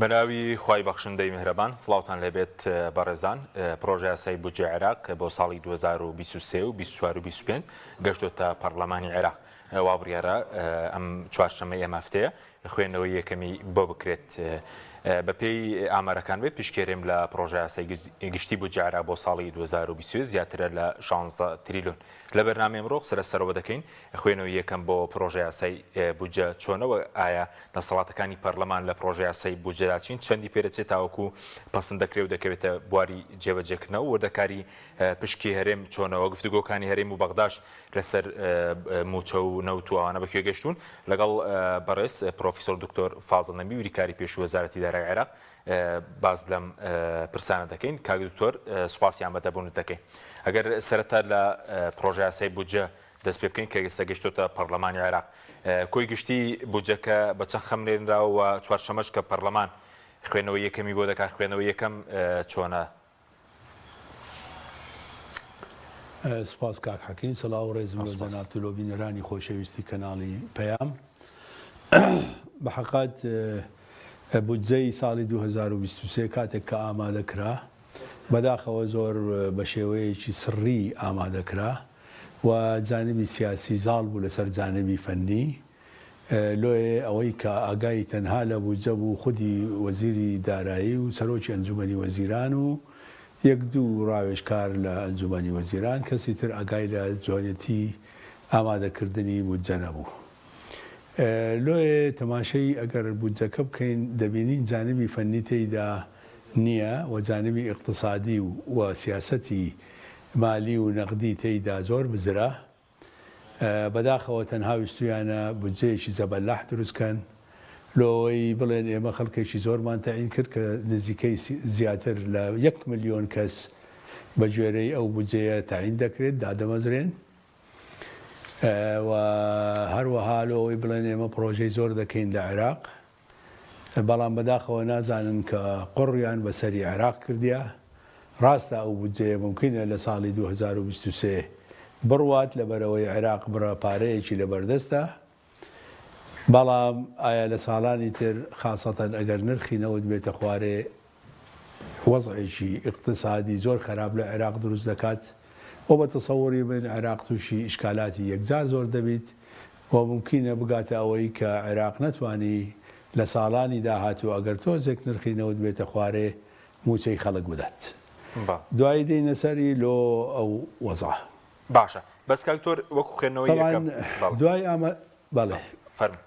بەناوی خوای بەخشندەی میهرەبان سڵاوتان لێبێت بەڕێزان پڕۆژەیاسای بودجەی عێراق بۆ ساڵی 2023 و 24 و 25 گەشتۆتە پەڕلەمانی عێراق وا بڕیارە ئەم چوارشەممەی ئەم هەفتەیە خوێندنەوەی یەکەمی بۆ بکرێت بەپێی ئامارەکان بێت پشکێرێم لە پڕۆژەیاسای گشتی بودجە عێراق بۆ ساڵی 2023 زیاترە لە 16 تریلیۆن لە بەرنامەی ئەمڕۆ قسە لەسەرەوە دەکەین خوێنەوەی یەکەم بۆ پڕۆژەیاسای بودجە چۆنە و ئایا دەسەڵاتەکانی پەرلەمان لە پڕۆژەیاسای بودجەدا چین، چەندی پێدەچێت تاوەکو پەسند دەکرێت و دەکەوێتە بواری جێبەجێکردنەوە، وردەکاری پشکی هەرێم چۆنە و گفتوگۆکانی هەرێم و بەغداش لەسەر مووچە و نەوت و ئەوانە بەکوێ گەشتوون؟ لەگەڵ بەڕێز پڕۆفیسۆر دکتۆر فازڵ نەبی وریکاری پێشوو وەزارەتی دارایی عێراق باس لەم پرسانە دەکەین. کاک دکتۆر سوپاسی ئامادەبوونت دەکەین. ئەگەر سەرەتا لە پڕۆژەیاسای بودجە دەست پێ بکەین کە ئێستا گەشتۆتە پەڕلەمانی عێراق. کۆی گشتی بودجەکە بە چەند خەملێنراوە و چوارشەمەش کە پەڕلەمان خوێندنەوەی یەکەمی بۆ دەکات، خوێندنەوەی یەکەم چۆنە؟ سپاس کاک حەکیم، سڵاو و ڕێزم لۆ جەنابت و لۆ بینەرانی خۆشەویستی کەناڵی پەیام. بە حەقات بودجەی ساڵی 2023 کاتێک کە ئامادە کرا، بەداخەوە زۆر بە شێوەیەکی سڕی ئامادە کرا و جانبی سیاسی زاڵ بوو لەسەر جانبی فەنی، لۆیێ ئەوەی کە ئاگای تەنها لە بودجە بوو خودی وەزیری دارایی و سەرۆکی ئەنجومەنی وەزیران و یەک دوو ڕاوێژکار لە ئەنجومەنی وەزیران، کەسی تر ئاگای لە جۆنێتی ئامادەکردنی بودجە نەبوو. لۆیێ تەماشەی ئەگەر بودجەکە بکەین دەبینین جانبی فەنی تێیدا نییە و جانبی ئیقتسادی و سیاسەتی مالی و نەقدی تێیدا زۆر بزرە. بەداخەوە تەنها ویستویانە بودجەیەکی زەبەلاح دروست کەن لۆوەی بڵێن ئێمە خەڵکێکی زۆرمان تەعین کرد کە نزیکەی زیاتر لە یەک ملیۆن کەس بە گوێرەی ئەو بودجەیە تەعین دەکرێت دادەمەزرێن و هەروەها لۆوەی بڵێن ئێمە پڕۆژەی زۆر دەکەین لە عێراق بەڵام بەداخەوە نازانن کە قوڕیان بە سەری عێراق کردیە، ڕاستە ئەو بودجەیە مومکینە لە ساڵی 2023 بڕوات لەبەرئەوەی عێراق بڕە پارەیەکی لەبەردەستە، بەڵام ئایا لە ساڵانی تر خاسەتەن ئەگەر نرخی نەوت بێتە خوارێ وەزعێکی ئیقتسادی زۆر خەراپ لە عێراق دروست دەکات و بە تەسەوری من عێراق تووشی ئیشکالاتی یەکجار زۆر دەبیت و مومکینە بگاتە ئەوەی کە عێراق نەتوانی لە ساڵانی داهاتوو ئەگەر تۆزێک نرخی نەوت بێتە خوارێ مووچەی خەڵک بدات. دوایی دێینە سەری لۆ ئەو وەزعە. باشە بەس کاک دکتۆر وەکو خوێندنەوەی یەکەم. تەبعەن دوای ئامە بەڵێ. فەرموو.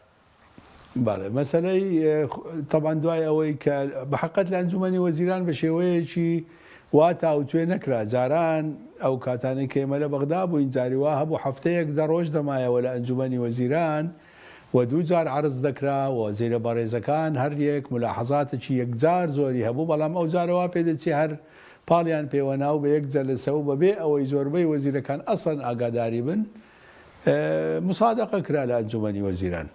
بەڵێ مەسەلەی تەبعەن دوای ئەوەی کە بە حەقەت لە ئەنجومەنی وەزیران بە شێوەیەکی وا تاوتوێ نەکرا جاران ئەو کاتانەی کە ئێمە لە بەغدا بووین جاری وا هەبوو هەفتەیەک دە ڕۆژ دەمایەوە لە ئەنجومەنی وەزیران و دوو جار عەرز دەکرا و وەزیرە بەڕێزەکان هەر یەک ملاحەزاتێکی یەکجار زۆری هەبوو بەڵام ئەو جارە وا پێدەچێ هەر پاڵیان پێوەنا و بە یەک جەلسە و بەبێ ئەوەی زۆربەی وەزیرەکان ئەسڵەن ئاگاداری بن مسادەقە کرا لە ئەنجومەنی وەزیران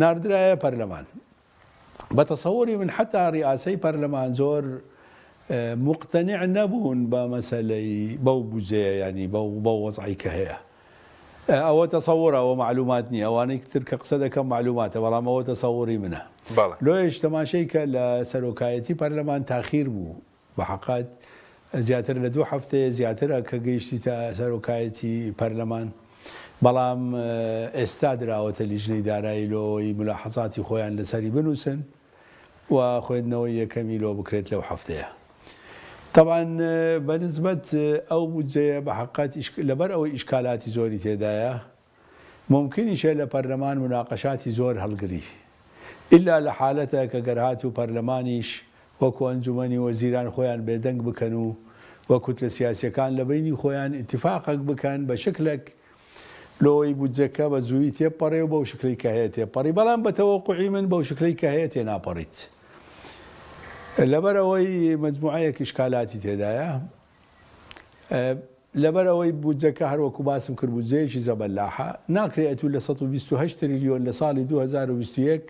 ناردرایە پەرلەمان بە تەسەوری من حتا ڕیاسەی پەرلەمان زۆر مقتنع نەبوون بە مەسەلەی بەو بودجەیە ینی بەو بەو وەزعی کە هەیە ئەوە تەسەورە ئەوە معلومات نییە ئەوانەی تر کە قسە دەکەم معلوماتە بەڵام ئەوە تەسەوری منە لۆیش تەماشەی کە لە سەرۆکایەتی پەرلەمان تاخیر بوو بە حەقت زیاتر لە دوو هەفتەیە زیاترە کە گەیشتیتە سەرۆکایەتی پەرلەمان، بەڵام ئێستا دراوەتە لیژنەی دارایی لۆوەی مولاحەزاتی خۆیان لەسەری بنووسن و خوێندنەوەی یەکەمی لۆ بکرێت لەو هەفتەیە. تەبعەن بە نسبەت ئەو بودجەیە بە حەقت لەبەر ئەوەی ئیشکالاتی زۆری تێدایە، مومکینیشە لە پەرلەمان موناقەشاتی زۆر هەڵگری. ئیلا لە حالەتە کە گەر هاتوو پەرلەمانیش وەکو ئەنجومەنی وەزیران خۆیان بێدەنگ بکەن و و کوتلە سیاسیەکان لە بەینی خۆیان ئیتفاقەک بکەن بە شکلەک لۆی بودجەکە بە زوویی تێبپەڕێ و بەو شکلەی کە هەیە تێبپەڕی بەڵام بە تەوەقوعی من بەو شکلەی کە هەیە تێناپەڕیت لەبەر ئەوەی مەجموعەیەک ئیشکالاتی تێدایە. لەبەر ئەوەی بودجەکە هەر وەکو باسم کرد بودجەیەکی زەبەلاحە، ناکرێ ئەتوو لە 128 تریلیۆن لە ساڵی 2021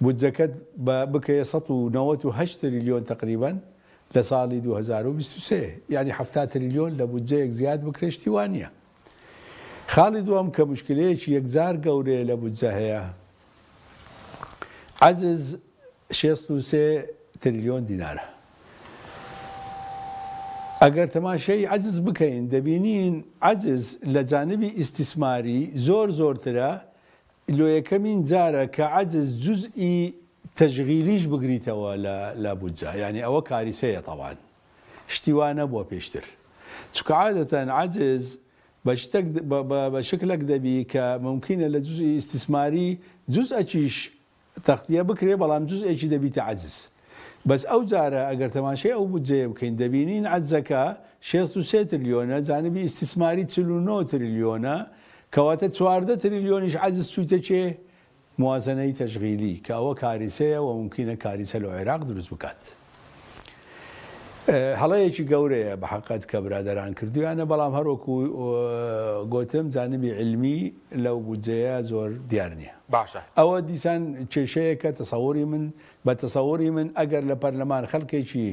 بودجەکەت بە بکەیە 198 تریلیۆن تەقریبەن لە ساڵی 2023 یانی 70 تریلیۆن لە بودجەیەک زیاد بکرێ شتی وا نییە. خاڵی دووەم کە موشکلەیەکی یەکجار گەورەیە لە بودجە هەیە عەجز. 63 تریلیۆن دینارە. ئەگەر تەماشای عەجز بکەین دەبینین عەجز لە جانبی ئیستیسماری زۆر زۆرترە، لۆ یەکەمین جارە کە عەجز جوزئی تەشغیلیش بگریتەوە لە لە بودجە، یانی ئەوە کاریسەیە تەبعەن شتی وا نەبووە پێشتر، چونکە عادەتەن عەجز بە شتەک بە شکلەک دەبی کە مومکینە لە جوزئی ئیستیسماری جوزئەکیش تەغتیە بکرێ بەڵام جوزئێکی دەبیتە عەجز بەس ئەو جارە ئەگەر تەماشای ئەو بودجەیە بکەین دەبینین عەجزەکە 63 ترلیۆنە جانبی ئیستیسماری 49 ترلیۆنە کەواتە 14 ترلیۆنیش عەجز چوویتە کێ موازنەی تەشغیلی کە ئەوە کاریسەیە و مومکینە کاریسە لۆ عێراق دروست بکات. هەڵەیەکی گەورەیە بە حەقت کە برادەران کردویانە بەڵام هەروەکو گۆتم جانبی عیلمی لەو بودجەیە زۆر دیار نیە. باشە. ئەوە دیسان کێشەیەکە تەسەوری من بە تەسەوری من ئەگەر لە پەرلەمان خەلکێکی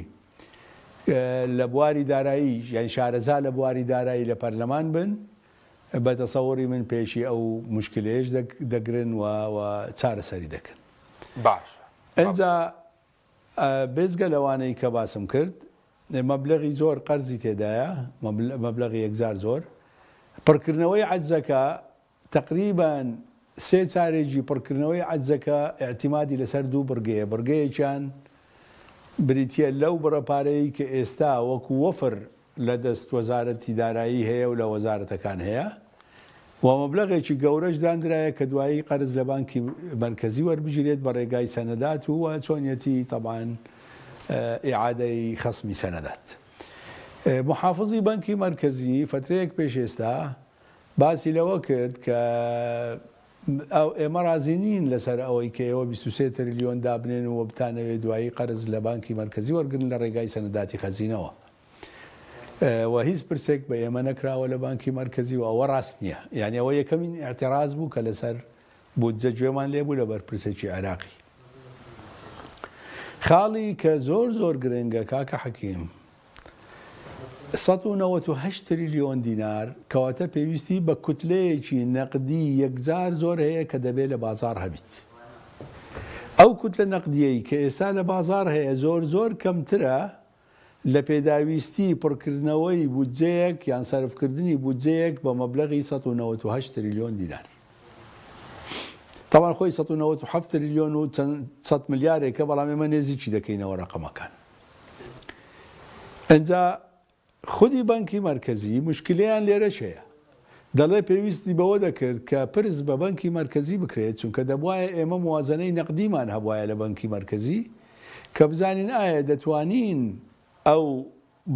لە بواری دارایی یان شارەزا لە بواری دارایی لە پەرلەمان بن بە تەسەوری من پێشی ئەو موشکلەیەش دەگرن و چارەسەری دەکەن. باشە. ئینجا بێجگە لەوانەی کە باسم کرد، مەبلەغی زۆر قەرزی تێدایە، مەبلەغی یەکجار زۆر. پڕکردنەوەی عەجزەکە تەقریبەن سێ چارێکی پڕکردنەوەی عەجزەکە ئیعتیمادی لەسەر دوو بڕگەیە، بڕگەیەکیان بریتییە لەو بڕە پارەیەی کە ئێستا وەکو وەفر لە دەست وەزارەتی دارایی هەیە و لە وەزارەتەکان هەیە و مەبلەغێکی گەورەش داندرایە کە دوایی قەرز لە بانکی مەرکەزی وەربگیرێت بە ڕێگای سەنەدات و چۆنیەتی تەبعەن ئیعادەی خەسمی سەنەدات. موحافزی بانکی مەرکەزی فەترەیەک پێش ئێستا باسی لەوە کرد کە ئێمە ڕازی نین لەسەر ئەوەی کە ئێوە 23 تریلیۆن دابنێن و بتانەوێت دوایی قەرز لە بانکی مەرکەزی وەرگرن لە ڕێگای سەنەداتی خەزینەوە. و هیچ پرسێک بە ئێمە نەکراوە لە بانکی مەرکەزی و ئەوە ڕاست نییە. یانی ئەوە یەکەمین ئیعتیڕاز بوو کە لەسەر بودجە گوێمان لێ بوو لە بەرپرسێکی عێراقی. خاڵی کە زۆر زۆر گرنگە کاکە حەکیم 198 تریلیۆن دینار کەواتە پێویستی بە کوتلەیەکی نەقدی یەکجار زۆر هەیە کە دەبێت لە بازاڕ هەبیت. ئەو کوتلە نەقدیەی کە ئێستا لە بازاڕ هەیە زۆر زۆر کەمترە لە پێداویستی پڕکردنەوەی بودجەیەک یان سەرفکردنی بودجەیەک بە مەبلەغی 198 تریلیۆن دینار. تەبعەن خۆی 197 تریلیۆن و چەند سەد ملیارێکە بەڵام ئێمە نێزیکی دەکەینەوە ڕەقەمەکان. ئینجا خودی بانکی مەرکەزی مشکلەیان لێرەش هەیە. دەڵێ پێویستی بەوە دەکرد کە پرس بە بانکی مەرکەزی بکرێت چونکە دەبوایە ئێمە موازەنەی نەقدیمان هەبوایە لە بانکی مەرکەزی کە بزانین ئایا دەتوانین ئەو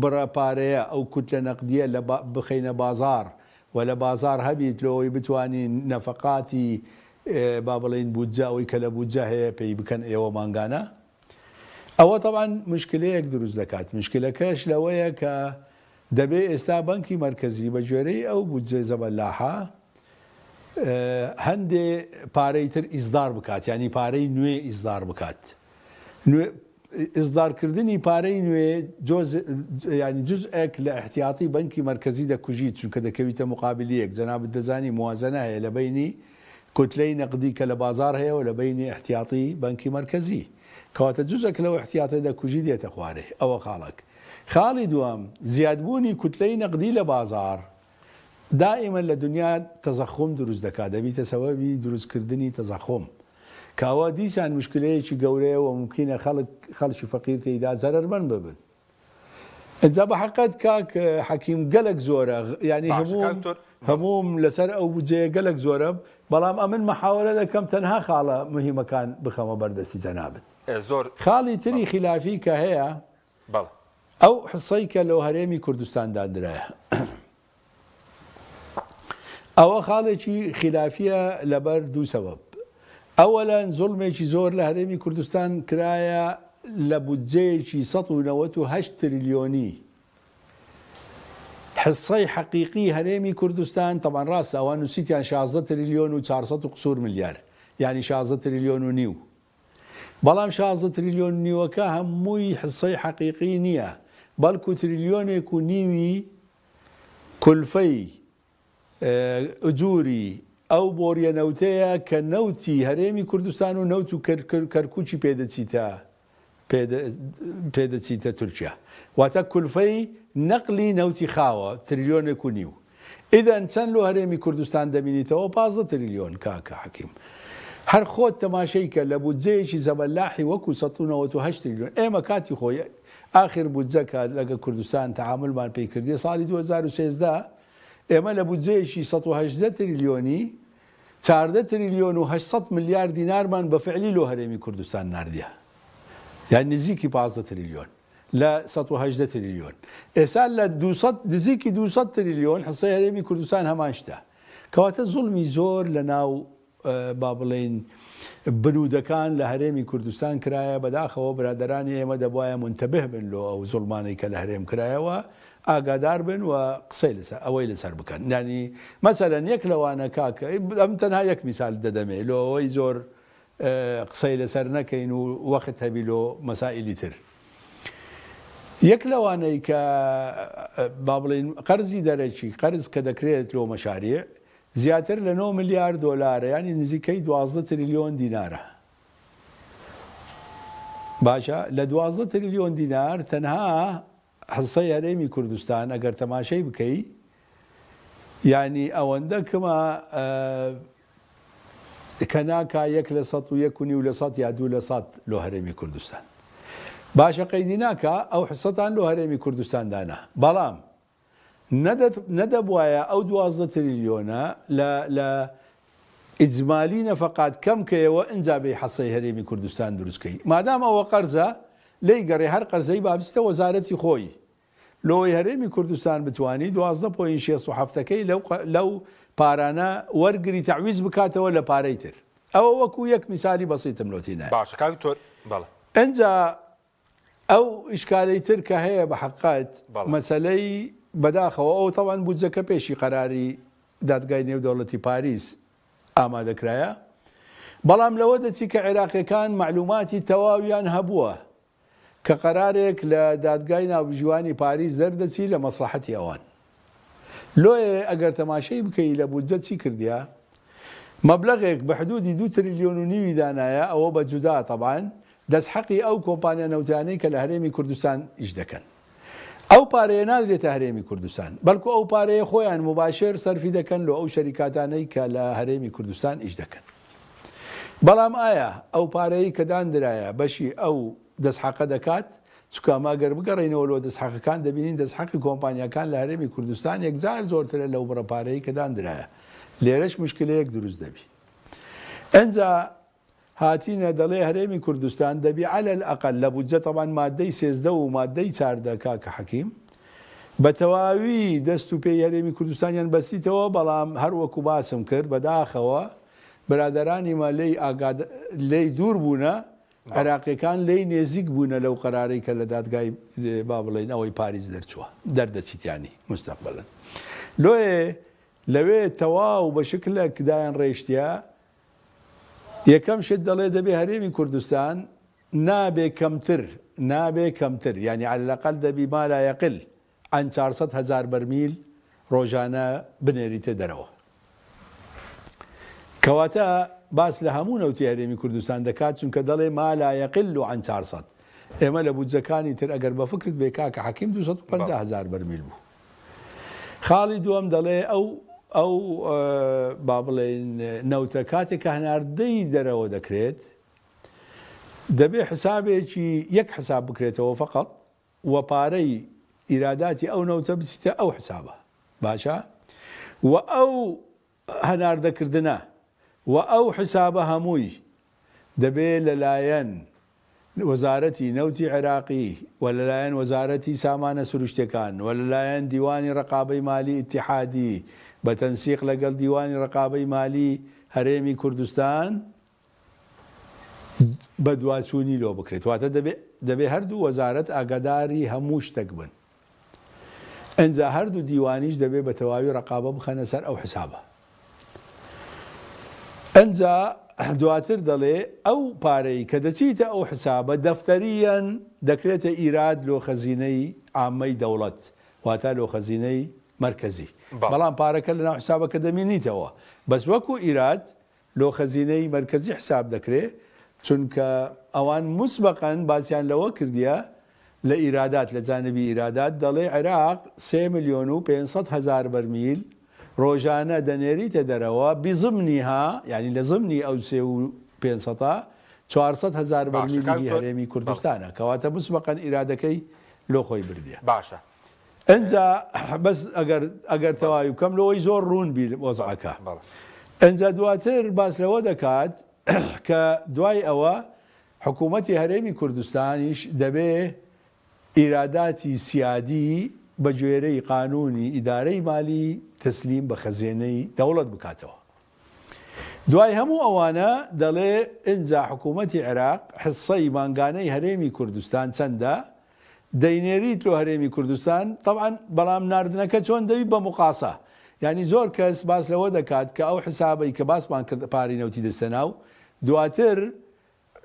بڕە پارەیە ئەو کوتلە نەقدیە لە بخەینە بازاڕ و لە بازاڕ هەبیت لۆ ئەوەی بتوانین نەفەقاتی با بڵێین بودجە ئەوەی کە لە بودجە هەیە پێی بکەن ئێوە مانگانە ئەوە تەبعەن مشکلەیەک دروست دەکات، مشکلەکەش لەوەیە کە دەبێ ئێستا بەنکی مەرکەزی بە گوێرەی ئەو بودجەی زەبەلاحە هەندێ پارەی تر ئیسدار بکات، یانی پارەی نوێ ئیسدار بکات. نوێ ئیسدارکردنی پارەی نوێ جۆز یانی جزئێک لە ئیحتیاتی بەنکی مەرکەزی دەکوژیت، چونکە دەکەویتە مقابلی یەک، جەنابت دەزانی موازەنە هەیە لە بەینی کوتلەی نەقدی کە لە بازاڕ هەیە و لە بەینی ئیحتیاتی بەنکی مەرکەزی. کەواتە جوزئەک لەو ئیحتیاتە دەکوژی دێتە خوارێ. ئەوە خاڵەک. خاڵی دووەم، زیادبوونی کوتلەی نەقدی لە بازاڕ دائیمەن لە دونیا تەزەخوم دروست دەکات، دەبیتە سەبەبی دروستکردنی تەزەخوم. کە ئەوە دیسان موشکلەیەکی گەورەیە و مومکینە خەڵک، خەڵکی فەقیر تێیدا زەرەرمەند ببن. ئینجا بە حەقت کاک حەکیم گەلەک زۆرە یانی باشە کاک هەمووم دکتۆر هەمووم لەسەر ئەو بودجەیە گەلەک زۆرە بەڵام ئەمن مەحاوەلە دەکەم تەنها خاڵە مهیمەکان بخەمە بەردەستی جەنابت. زۆر خاڵی تری بەڵێ خیلافی کە هەیە بەڵێ. ئەو حسەی کە لۆ هەرێمی کوردستان داندرایە. ئەوە خاڵێکی خیلافیە لەبەر دوو سەبەب، ئەوەلەن زوڵمێکی زۆر لە هەرێمی کوردستان کرایە لە بودجەیەکی 198 تریلیۆنی حسەی حەقیقی هەرێمی کوردستان، تەبعەن ڕاستە ئەوان نوسیتیان 16 تریلیۆن و 400 و قسور ملیار یانی 16 تریلیۆن و نیو، بەڵام 16 تریلیۆن و نیوەکە هەمووی حسەی حەقیقی نییە بەڵکو تریلیۆنێک و نیوی کولفەی ئجوری ئەو بۆریە نەوتەیە کە نەوتی هەرێمی کوردستان و نەوت و کەرکوکی پێ دەچیتە پێ دەچیتە تورکیا واتە کولفەی نەقلی نەوتی خاوە تریلیۆنێک و نیو ئیدەن چەند لۆ هەرێمی کوردستان دەمینیتەوە 15 تریلیۆن کاکە حەکیم هەر خۆت تەماشەی کە لە بودجەیەکی زەبەلاحی وەکو 198 تریلیۆن ئێمە کاتی خۆی ئاخر بودجە کە لەگە کوردستان تەعامولمان پێی کردیە ساڵی 2013 ئێمە لە بودجەیەکی 118 تریلیۆنی 14 تریلیۆن و 800 ملیار دینارمان بە فعلی لۆ هەرێمی کوردستان ناردیە یان نزیکی 15 تریلیۆن لە 118 تریلیۆن ئێستا لە 200 نزیکی 200 تریلیۆن حسەی هەرێمی کوردستان هەمان شتە کەواتە زوڵمی زۆر لە ناو با بڵێین بنودەکان لە هەرێمی کوردستان کرایە، بەداخەوە برادەرانی ئێمە دەبوایە مونتەبه بن لۆ ئەو زوڵمانەی کە لە هەرێم کرایە و ئاگادار بن و قسەی لەسەر ئەوەی لەسەر بکەن یانی مەسەلەن یەک لەوانە کاک ئەم تەنها یەک میسال دەدەمێ لۆ ئەوەی زۆر قسەی لەسەر نەکەین و وەخت هەبی لۆ مەسائیلی تر یەک لەوانەی کە با بڵێین قەرزی دەرەکی قەرز کە دەکرێت لۆ مەشاریع زیاتر لە نۆ ملیار دۆلارە یانی نزیکەی 12 تریلیۆن دینارە. باشە لە 12 تریلیۆن دینار تەنها حسەی هەرێمی کوردستان ئەگەر تەماشەی بکەی یانی ئەوەندە کما کە ناکا یەک لە سەد و یەک و نیو لە سەد یا دوو لە سەد لۆ هەرێمی کوردستان باشە قەیدی ناکا ئەو حسەتان لۆ هەرێمی کوردستان دانا بەڵام نەدەبوایە ئەو 12 تریلیۆنە لە لە ئیجمالی نەفەقات کەم کەیەوە ئنجا بێی حەسەی هەرێمی کوردستان دروست کەی مادام ئەوە قەرزە لێی گەڕێ هەر قەرزەی با بچتە وەزارەتی خۆی لۆی هەرێمی کوردستان بتوانی 12 point شێست و حەفتەکەی لەو لەو پارانە وەرگری تەعویز بکاتەوە لە پارەی تر ئەوە وەکو یەک میسالی بەسیتم لۆ تینایە. باشە کاک دکتۆر بەڵێ. ئنجا ئەو ئیشکالەی تر کە هەیە بە حەققەت مەسەلەی بەداخەوە ئەو تەبعەن بودجەکە پێشی قەراری دادگای نێودەوڵەتی پاریس ئامادە کرایە بەڵام لەوە دەچی کە عێراقیەکان مەعلوماتی تەواویان هەبووە کە قەرارێک لە دادگای ناوبژیوانی پاریس دەردەچی لە مەسڵەحەتی ئەوان لۆیێ ئەگەر تەماشەی بکەی لە بودجە چی کردیە مەبلەغێک بە حدودی دوو تریلیۆن و نیوی دانایە ئەوە بە جودا تەبعەن دەست حەقی ئەو کۆمپانیا نەوتیانەی کە لە هەرێمی کوردستان ئیش دەکەن ئەو پارەیە نادرێتە هەرێمی کوردستان بەلکو ئەو پارەیە خۆیان موباشر سەرفی دەکەن لۆ ئەو شەریکاتانەی کە لە هەرێمی کوردستان ئیش دەکەن بەڵام ئایا ئەو پارەی کە داندرایە بەشی ئەو دەست حەقە دەکات چونکە ئەمە ئەگەر بگەڕێینەوە لۆ دەست حەقەکان دەبینین دەست حەقی کۆمپانیاکان لە هەرێمی کوردستان یەکجار زۆرترە لەو بڕە پارەی کە داندرایە لێرەش موشکلەیەک دروست دەبی ئنجا هاتینە دەڵێ هەرێمی کوردستان دەبی علی الاقل لە بودجە تەبعەن مادەی 13 و مادەی 14 کاکە حەکیم بە تەواوی دەست و پێی هەرێمی کوردستانیان بەستیتەوە بەڵام هەر وەکو باسم کرد بەداخەوە برادەرانی مە لێی ئاگاد لێی دوور بوونە عێراقیەکان لێی نێزیک بوونە لەو قەرارەی کە لە دادگای با بڵێین ئەوەی پاریس دەرچووە دەردەچیت یانی مستەقبەلەن لۆیێ لەوێ تەواو بە شکلەک دایان ڕێشتە یەکەم شت دەڵێ دەبێ هەرێمی کوردستان نابێ کەمتر نابێ کەمتر یانی علی الاقل دەبی ما لا یقل عن 400 هەزار بەرمیل ڕۆژانە بنێریتە دەرەوە. کەواتە باس لە هەموو نەوتی هەرێمی کوردستان دەکات چونکە دەڵێ ما لا یقل عن 400 ئێمە لە بودجەکانی تر ئەگەر بە فکرت بێ کاکە حەکیم 250 هەزار بەرمیل بوو. خاڵی دووەم دەڵێ ئەو ئەو با بڵێین نەوتە کاتێک کە هەناردەی دەرەوە دەکرێت دەبێ حسابێکی یەک حساب بکرێتەوە فقط و پارەی ئیراداتی ئەو نەوتە بچیتە ئەو حسابە باشە و ئەو هەناردەکردنە و ئەو حسابە هەمووی دەبێ لەلایەن وەزارەتی نەوتی عێراقی و لەلایەن وەزارەتی سامانە سروشتیەکان و لەلایەن دیوانی ڕەقابەی مالی ئیتیحادی بە تەنسیق لەگەڵ دیوانی ڕەقابەی مالی هەرێمی کوردستان بەدواچوونی لۆ بکرێت واتە دەبێ دەبێ هەردوو وەزارەت ئاگاداری هەموو شتەک بن ئنجا هەردوو دیوانیش دەبێ بە تەواوی ڕەقابە بخەنە سەر ئەو حسابە ئنجا دواتر دەڵێ ئەو پارەی کە دەچیتە ئەو حسابە دەفتەریەن دەکرێتە ئیراد لۆ خەزینەی عامەی دەوڵەت واتە لۆ خەزینەی. مەرکەزی بەڵام پارەکە لەناو حسابەکە دەمینیتەوە بەس وەکو ئیراد لۆ خەزینەی مەرکەزی حساب دەکرێ چونکە ئەوان موسبەقەن باسیان لەوە کردیە لە ئیرادات لە جانبی ئیرادات دەڵێ عێراق 3,500,000 بەرمیل ڕۆژانە دەنێریتە دەرەوە بضمنها یانی لە زمنی ئەو سێ و پێنج سەتە 400 هەزار باشە بەرمیلی کاک هی دکتۆر هەرێمی بەڵێ کوردستانە کەواتە مسبقا ئیرادەکەی لۆ خۆی بردیە. باشە ئنجا بەس ئەگەر ئەگەر بەڵێ تەواوی بکەم لۆی زۆر ڕوون بی بەڵێ وەزعەکە. بەڵێ ئنجا دواتر باس لەوە دەکات کە دوای ئەوە حکوومەتی هەرێمی کوردستانیش دەبێ ئیراداتی سیادی بە گوێرەی قانوونی ئیدارەی مالی تەسلیم بە خەزێنەی دەوڵەت بکاتەوە. دوای هەموو ئەوانە دەڵێ ئینجا حکوومەتی عێراق حسەی مانگانەی هەرێمی کوردستان چەندە دەینێریت لۆ هەرێمی کوردستان، تەبعەن بەڵام ناردنەکە چۆن دەبی بە موقاسە یانی زۆر کەس باس لەوە دەکات کە ئەو حسابەی کە باسمان کرد پارەی نەوتی دەستە ناو دواتر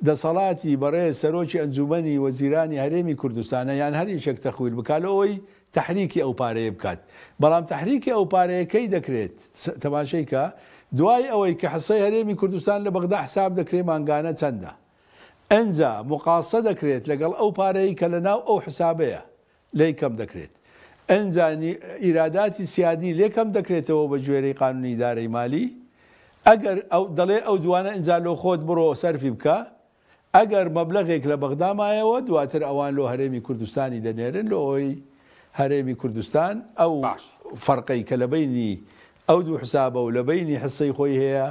دەسەڵاتی بەڕێز سەرۆکی ئەنجومەنی وەزیرانی هەرێمی کوردستانە یان هەر یەکێک تەخویل بکات لۆ ئەوەی تەحریکی ئەو پارەیە بکات بەڵام تەحریکی ئەو پارەیە کەی دەکرێت تەماشەی کە دوای ئەوەی کە حسەی هەرێمی کوردستان لە بەغدا حساب دەکرێت مانگانە چەندە ئنجا موقاسە دەکرێت لەگەڵ ئەو پارەی کە لەناو ئەو حسابەیە لێی کەم دەکرێت ئنجا ئیراداتی سیادی لێ کەم دەکرێتەوە بە گوێرەی قانونی ئیدارەی مالی ئەگەر ئەو دەڵێ ئەو دوانە ئنجا لۆ خۆت بڕۆ سەرفی بکە ئەگەر مەبلەغێک لە بەغدا مایەوە دواتر ئەوان لۆ هەرێمی کوردستانی دەنێرن لۆ ئەوەی هەرێمی کوردستان ئەو باش. فەرقەی کە لە بەینی ئەو دوو حسابە و لە بەینی حسەی خۆی هەیە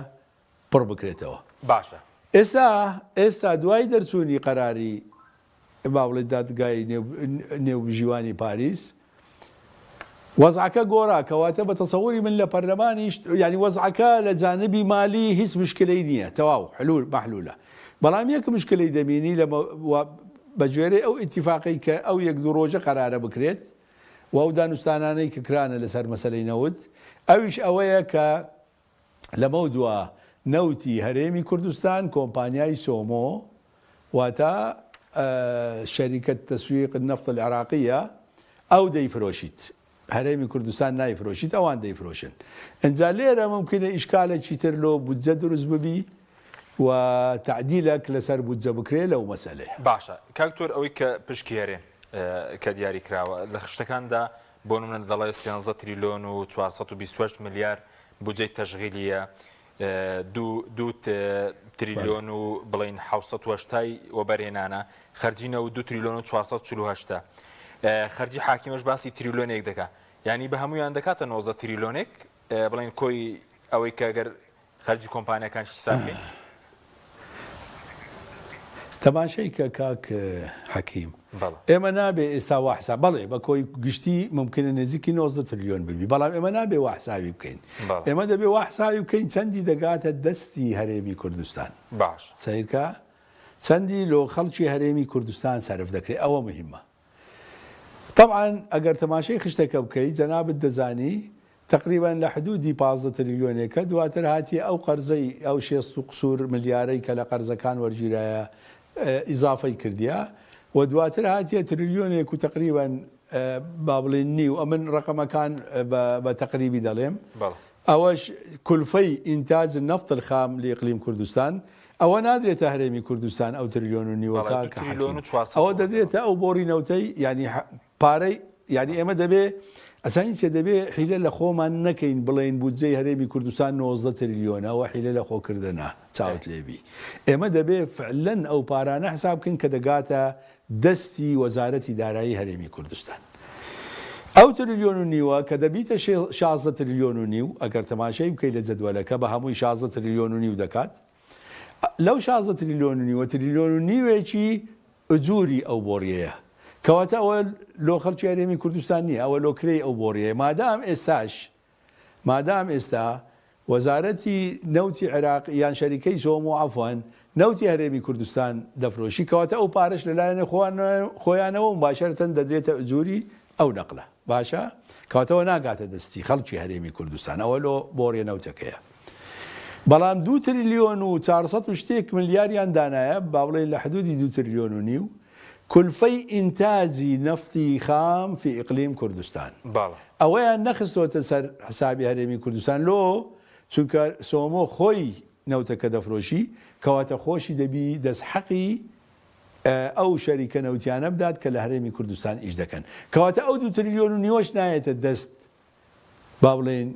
پڕ بکرێتەوە. باشە. ئێستا ئێستا دوای دەرچوونی قەراری با بڵێین دادگای نێوبژیوانی پاریس وەزعەکە گۆڕا، کەواتە بە تەسەوری من لە پەرلەمانیش یانی وەزعەکە لە جانبی مالی هیچ مشکلەی نییە تەواو حلول مەحلولە بەڵام یەک مشکلەی دەبینی لە بە گوێرەی ئەو ئیتیفاقەی کە ئەو یەک دوو ڕۆژە قەرارە بکرێت و ئەو دانوستانانەی کە کرانە لەسەر مەسەلەی نەوت ئەویش ئەوەیە کە لەمەودوا نەوتی هەرێمی کوردستان کۆمپانیای سۆمۆ واتە شەریکە تسویق النفط العراقیە ئەو دەیفرۆشیت هەرێمی کوردستان نایفرۆشیت ئەوان دەیفرۆشن ئینجا لێرە ممکنە ئیشکالێکی تر لۆ بودجە دروست ببی و تەعدیلەک لەسەر بودجە بکرێ لەو مەسەلەیە. باشە کاک دکتۆر ئەوەی کە پشکی هەرێم کە دیاری کراوە لە خشتەکاندا بۆ نمونە دەڵێ 13 تریلۆن و 428 ملیار بودجەی تەشغیلییە، دوو دوو تریلیۆن و بڵێین 780 ی وەبەرهێنانە، خەرجی نەوت دوو تریلیۆن و 448 ە. خەرجی حاکیمەش باسی تریلیۆنێک دەکا. یانی بە هەموویان دەکاتە 19 تریلیۆنێک، بڵێین کۆی ئەوەی کە گەر خەرجی کۆمپانیاکانیش حیساب بکەین. تەماشای کە کاک حەکیم. بەڵێ. ئێمە نابێ ئێستا وا حساب بەڵێ بە کۆی گشتی مومکینە نێزیکی 19 تریلیۆن ببی بەڵام ئێمە نابێ وا حسابی بکەین بەڵێ. ئێمە دەبێ وا حسابی بکەین چەندی دەگاتە دەستی هەرێمی کوردستان باش. سەیرکە چەندی لۆ خەڵکی هەرێمی کوردستان سەرف دەکرێ ئەوە مهمە تەبعەن ئەگەر تەماشای خشتەکە بکەی جەنابت دەزانی تەقریبەن لە حدودی 15 تریلیۆنێکە دواتر هاتیە ئەو قەرزەی ئەو شێست و قسور ملیارەی کە لە قەرزەکان وەرگیرایە ئیزافەی کردیە و دواتر هاتیە تریلیۆنێک و تەقریبەن با بڵێین نیو ئەمن ڕەقەمەکان بە تەقریبی دەڵێم ئەوەش کولفەی ئینتاج النفط الخام لإقلیم کوردستان ئەوە نادرێتە هەرێمی کوردستان ئەو تریلیۆن و نیوە بەڵێ، کاک دوو تریلیۆن حەکیم و 400 ئەوە ئەوەندە دەدرێتە ئەو بۆڕی نەوتەی یانی پارەی یانی ئێمە دەبێ ئەزانی چیە دەبێ حیلە لە خۆمان نەکەین بڵێین بودجەی هەرێمی کوردستان 19 تریلیۆنە ئەوە حیلە لە خۆ کردنە چاوت لێبی ئێمە دەبێ فعلەن ئەو پارانە حساب بکەین کە دەگاتە دەستی وەزارەتی دارایی هەرێمی کوردستان ئەو تریلیۆن و نیوە کە دەبیتە 16 تریلیۆن و نیو ئەگەر تەماشای بکەی لە جەدوەلەکە بە هەمووی 16 تریلیۆن و نیو دەکات لەو 16 تریلیۆن و نیوە تریلیۆن و نیوێکی ئجوری ئەو بۆڕیەیە کەواتە ئەوە لۆ خەڵکی هەرێمی کوردستان نییە ئەوە لۆ کرێی ئەو بۆڕیەیە مادام ئێستاش مادام ئێستا وەزارەتی نەوتی عێراق یان شەریکەی سۆمۆ عەفوەن نەوتی هەرێمی کوردستان دەفرۆشی کەواتە ئەو پارەش لەلایەن خۆیانەوە مباشرەتەن دەدرێتە ئجوری ئەو نەقلە باشە کەواتە ئەوە ناگاتە دەستی خەڵکی هەرێمی کوردستان ئەوە لۆ بۆڕیە نەوتەکەیە بەڵام دوو تریلیۆن و 400 و شتێک ملیاریان دانایە با بڵێین لە حدودی دوو تریلیۆن و نیو. کولفەی ئینتاجی نەفتی خام فی اقلیم کوردستان. بەڵێ. ئەوەیان نەخستۆتە سەر حسابی هەرێمی کوردستان لۆ؟ چونکە سۆمۆ خۆی نەوتەکە دەفرۆشی کەواتە خۆشی دەبی دەست حەقی ئەو شەریکە نەوتیانە بدات کە لە هەرێمی کوردستان ئیش دەکەن کەواتە ئەو دوو تریلیۆن و نیوەش نایەتە دەست با بڵێین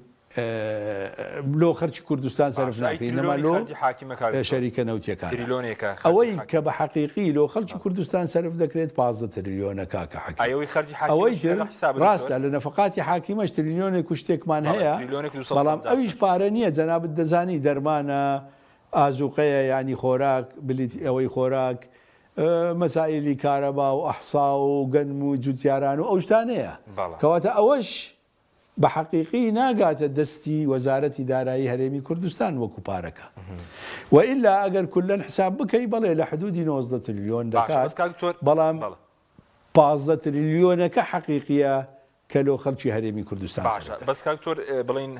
لۆ خەرکی کوردستان سەرف باشە ئەی ناکرێ ئینەما تریلۆنی لۆ خەرجی حاکیمە کاک دکتۆر شەریکە نەوتیەکانە تریلۆنێکە خەرجی ئەوەی حاکیم کە بە حەقیقی لۆ خەڵکی کوردستان سەرف دەکرێت 15 تریلیۆنە کاکە ئەی حەکیم ئەوەی خەرجی ئەوەی حاکیمەش تر لەگەڵ حیسابە دکتۆر ڕاستە لە نەفەقاتی حاکیمەش تریلیۆنێک و شتێکمان بەڵێ هەیە تریلیۆنێک و بەڵام 250 ئەویش شەش پارە نییە جەنابت دەزانی دەرمانە ئازوقەیە یانی خۆراک بلیت ئەوەی خۆراک مەسائیلی کارەبا و ئەحسا و گەنم و جوتیاران و ئەو شتانەیە بەڵێ. کەواتە ئەوەش بە حەقیقی ناگاتە دەستی وەزارەتی دارایی هەرێمی کوردستان وەکو پارەکە و ئیلا ئەگەر کولەن حساب بکەی بەڵێ لە حدودی 19 تریلیۆن باشە دەکات بەس کاک دکتۆر بەڵام بەڵێ. 15 تریلیۆنەکە حەقیقیە کە لۆ خەڵکی هەرێمی کوردستان باشە سەرف بەس دەکرێت. کاک دکتۆر بڵێین